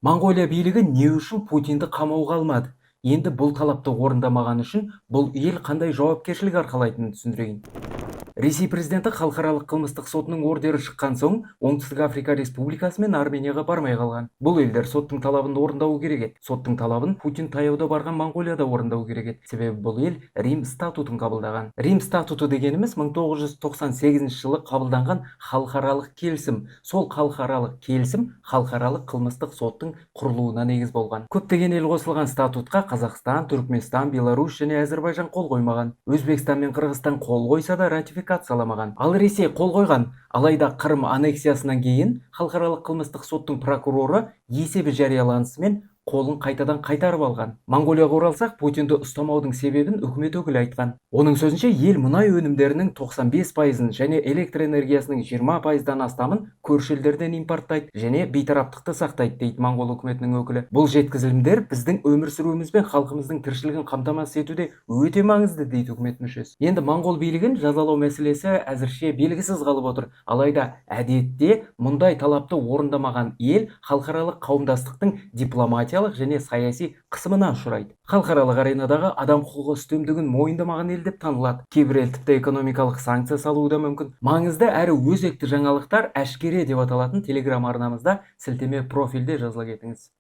Моңғолия билігі не үшін Путинді қамауға алмады? Енді бұл талапты орындамағаны үшін бұл ел қандай жауапкершілік арқалайтынын түсіндірейін. Ресей президенті Халықаралық қылмыстық сотының ордері шыққан соң Оңтүстік Африка Республикасы мен Арменияға бармай қалған. Бұл елдер соттың талабын орындауы керек еді. Соттың талабын Путин таяуда барған Моңғолияда орындау керек еді. Себебі бұл ел Рим статутын қабылдаған. Рим статуты дегеніміз 1998 жылы қабылданған халықаралық келісім. Сол халықаралық келісім Халықаралық қылмыстық соттың құрылуына негіз болған. Көптеген ел қосылған статутқа Қазақстан, Түркменстан, Беларусь және Әзірбайжан қол қоймаған. Өзбекстан мен Қырғызстан қол қойса да, ратификацияламаған. Ал Ресей қол қойған. Алайда Қырым аннексиясынан кейін Халықаралық қылмыстық соттың прокуроры есебі жарияланысымен қолын қайтадан қайтарып алған. Моңғолияға оралсақ, Путинді ұстамаудың себебін үкімет өкілі айтқан. Оның сөзінше, ел мұнай өнімдерінің 95 пайызын және электр энергиясының 20 пайыздан астамын көрші елдерден импорттайды және бейтараптықты сақтайды, дейді моңғол үкіметінің өкілі. Бұл жеткізілімдер біздің өмір сүруіміз бен халқымыздың тіршілігін қамтамасыз етуде өте маңызды, дейді үкімет мүшесі. Енді моңғол билігін жазалау мәселесі әзірше белгісіз қалып отыр. Алайда әдетте мұндай талапты орындамаған ел халықаралық қауымдастықтың дипломатиялық және саяси қысымына ұшырайды. Халықаралық аренадағы адам құқығы үстемдігін мойындамаған ел деп танылады. Кейбір ел тіпті экономикалық санкция салуы да мүмкін. Маңызды әрі өзекті жаңалықтар «Әшкере» деп аталатын телеграм арнамызда, сілтеме профильде жазыла кетіңіз.